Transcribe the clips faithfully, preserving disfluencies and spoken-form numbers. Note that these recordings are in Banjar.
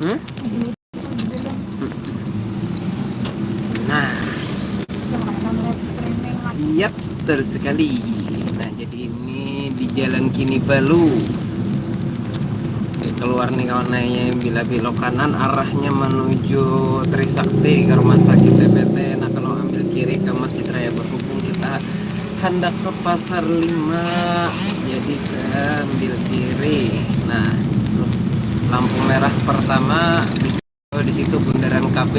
Hmm? Nah, yap, betul sekali. Nah, jadi ini di Jalan Kinibalu. Oke, keluar nih kawan, nanya bila belok kanan arahnya menuju Trisakti ke rumah sakit T P T. Nah, kalau ambil kiri ke Masjid Raya Berhubung, kita hendak ke Pasar Lima. Jadi kita ambil kiri. Nah, lampu merah pertama di situ, bundaran K B.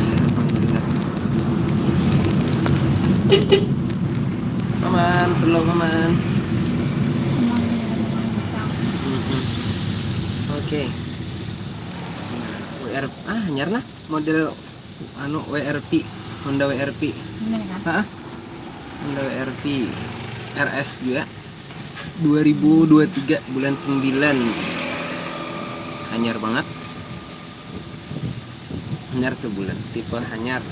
Alhamdulillah. Paman, slow paman. Mm-mm. Oke. Nah, W R, ah, hanyar nah model anu W R V, Honda W R V. Ini kan? Hah? Honda W R V R S juga. Dua ribu dua tiga bulan sembilan. Hanyar banget. Hanyar sebulan, tipe hanyar.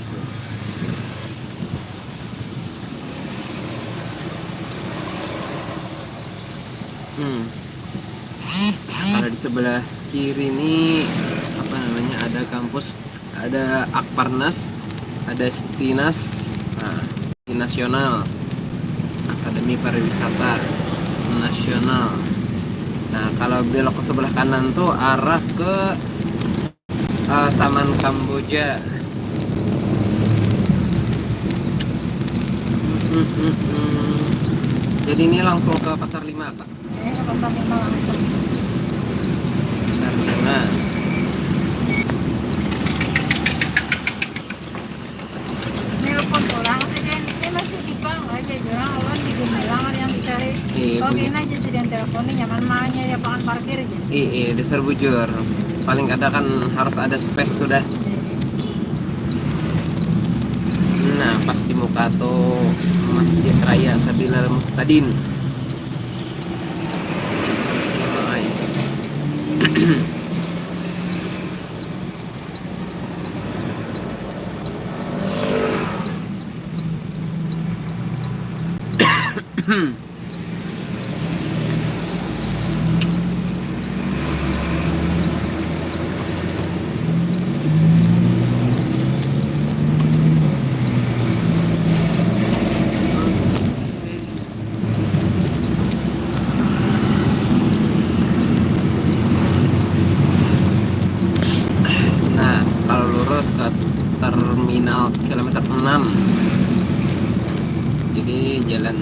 Hmm. Kalau di sebelah kiri nih, apa namanya, ada kampus, ada Akparnas, ada Stinas, nah, di Nasional, Akademi Pariwisata Nasional. Nah, kalau belok ke sebelah kanan tuh arah ke, eh, Taman Kamboja. Mm, mm, mm. Jadi ini langsung ke Pasar Lima, Kak. Ini ke Pasar Lima langsung. Pasar Lima. Nelpon orang saja, ini masih di bank aja, orang lawan di Gemilang ada yang dicari. Iya, kalau bener. Ini aja sih yang telepon, ini nyaman mahanya ya, pangan parkir aja. Iya, iya, dasar bujur. Paling kada kan harus ada space sudah. Nah, pas di muka tuh Masjid Raya Sabilal Muhtadin. Nah, itu. Nah, kalau lurus ke terminal kilometer enam. Jadi jalan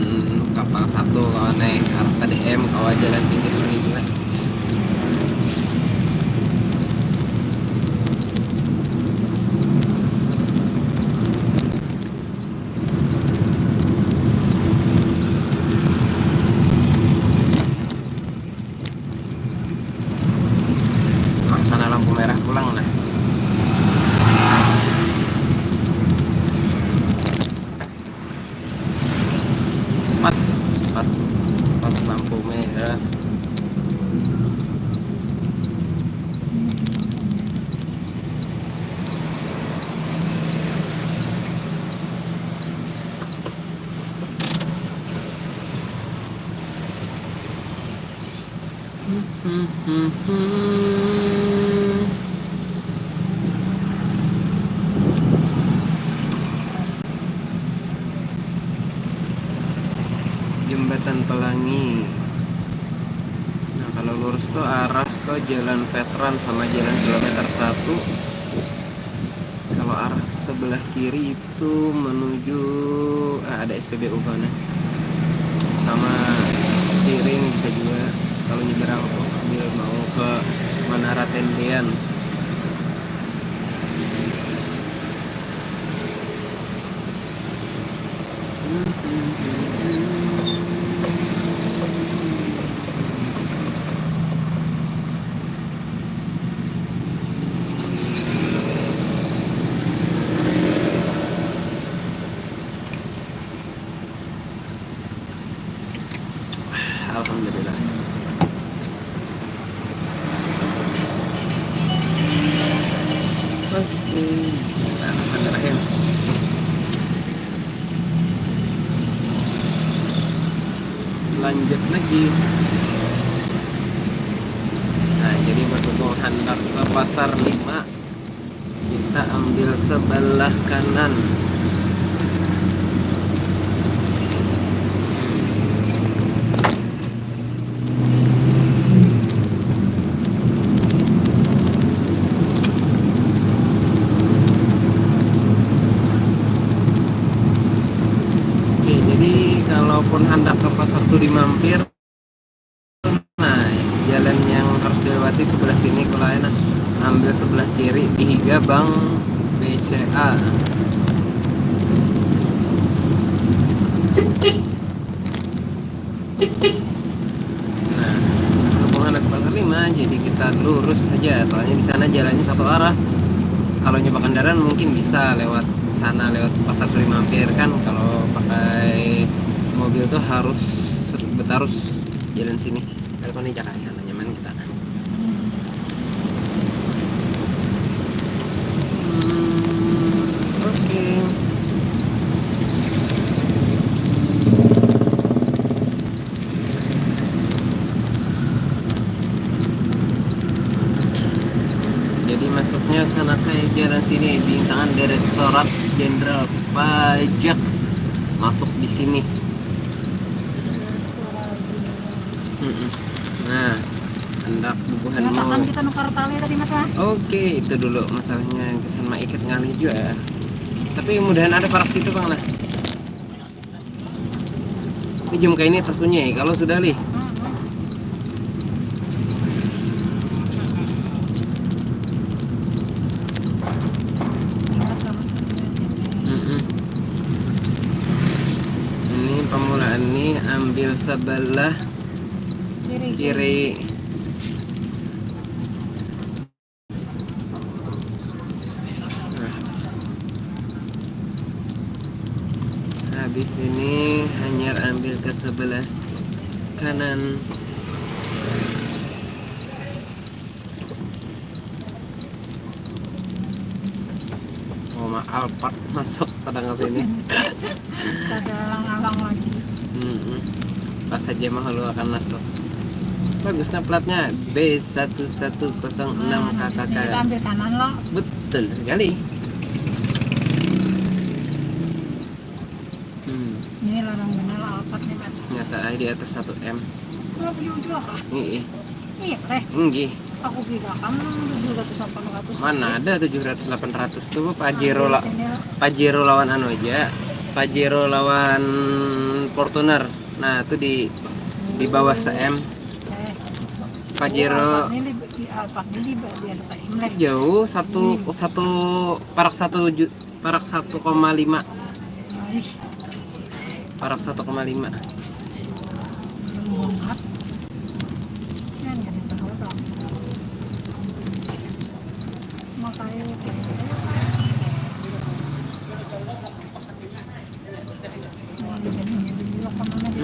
kapal satu, kalau naik arah K D M, kalau jalan pinggir sungai juga. Nah, sana lampu merah pulang, nah. Pas, pas, pas lampu merah. Jembatan Pelangi. Nah, kalau lurus tuh arah ke Jalan Veteran sama Jalan Kilometer satu. Kalau arah sebelah kiri itu menuju, ah, ada S P B U kawan ya. Sama Siring bisa juga kalau nyeberang tuh sambil mau ke Menara Tendean. Alhamdulillah. lanjut lagi. Nah, jadi berhubung handak ke pasar lima, kita ambil sebelah kanan. Oke, jadi kalaupun handak ke Pasar Sudi Mampir, nah, jalan yang harus dilewati sebelah sini, kalau enak ambil sebelah kiri di higa Bank B C A. Nah, berhubung handak ke Pasar Lima, jadi kita lurus saja. Soalnya di sana jalannya satu arah. Kalau nyoba kendaraan mungkin bisa lewat sana, lewat Pasar Sudi Mampir kan. Kalau pakai mobil tuh harus betarus jalan sini. Kalau ini jalan nyaman kita. Hmm, oke. Jadi masuknya sana kayak jalan sini, bintangan Direktorat Jenderal Pajak masuk di sini. Mm-mm. Nah, hendak bubuhan mau. Ngatakan kita nukar tali tadi, Mas, ah? Oke, itu dulu masalahnya, kesan maikat ngalih juga ya. Tapi mudahan ada parak situ, Bang, lah. Ini jam kayak ini tersunyi, kalau sudah lih. Mm-mm. Ini pemulaan nih, ambil sebelah kiri. Kiri. Nah. Habis ini hanyar ambil ke sebelah kanan. Oh, ma Alphard masuk pada ke sini. Kada alang-alang lagi. Mm-mm. Pas saja mahulu akan masuk. Bagus nah platnya, B satu satu kosong enam K K K. Nah, kita ambil kanan, lo. Betul sekali. Hmm. Ini larang benar lah Alphard nih, Mat. Nyata ai di atas satu M. Kalau punya uju apa? Iya. Iya, teh. Inggih. Aku kira kamu tujuh ratus delapan ratus. Mana ada tujuh ratus delapan ratus tuh, Pajero la-, Pajero lawan anu aja. Pajero lawan Fortuner. Nah, itu di, di bawah se-M. Eh. Pajero. Alphard ini di, di Alphard ini di, di atas se-M lah. Jauh, satu, satu, parak satu ju-, parak satu koma lima. Parak satu koma lima.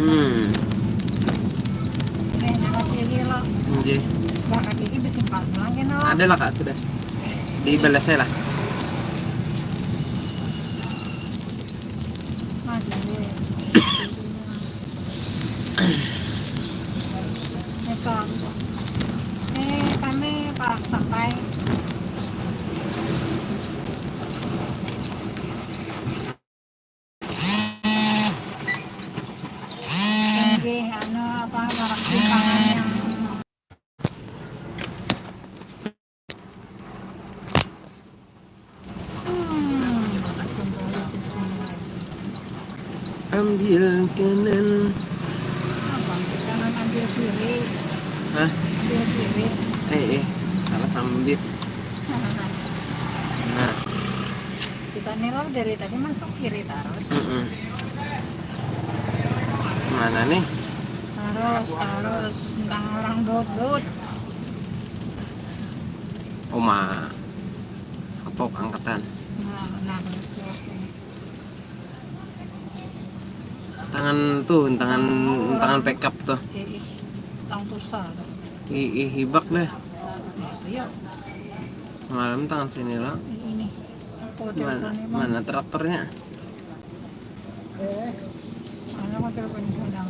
Hmm. Nggih. Ada lah, Kak, sudah. Dibalas saya lah. Ini kami paksa kai. Inggih, anu, apa, parak simpangan yang, hmm, ambil kanan. Apa? Kanan ambil kiri. Hah? Ambil kiri. Eh, eh, salah sambit. Nah. Kita nih lo dari tadi masuk kiri terus. Mm-mm. Mana nih? Terus, terus. Tentang orang duduk. Oma. Apok angkatan. Nah, nah, terus ini. Tangan tuh, tangan, tangan pekap tuh. Ih, ih. Tang tusa tuh. Ih, ih, hibak deh. Nah, itu ya. Malam tangan sini lah. Ini. Aku mana, telepon ini, mana traktornya? Eh, mana aku telepon ini, Bang?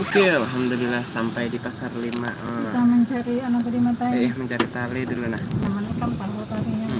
Oke, alhamdulillah sampai di Pasar Lima. Kita mencari anak tadi matai. Eh, mencari tali dulu nah. Namanya kan paruh talinya.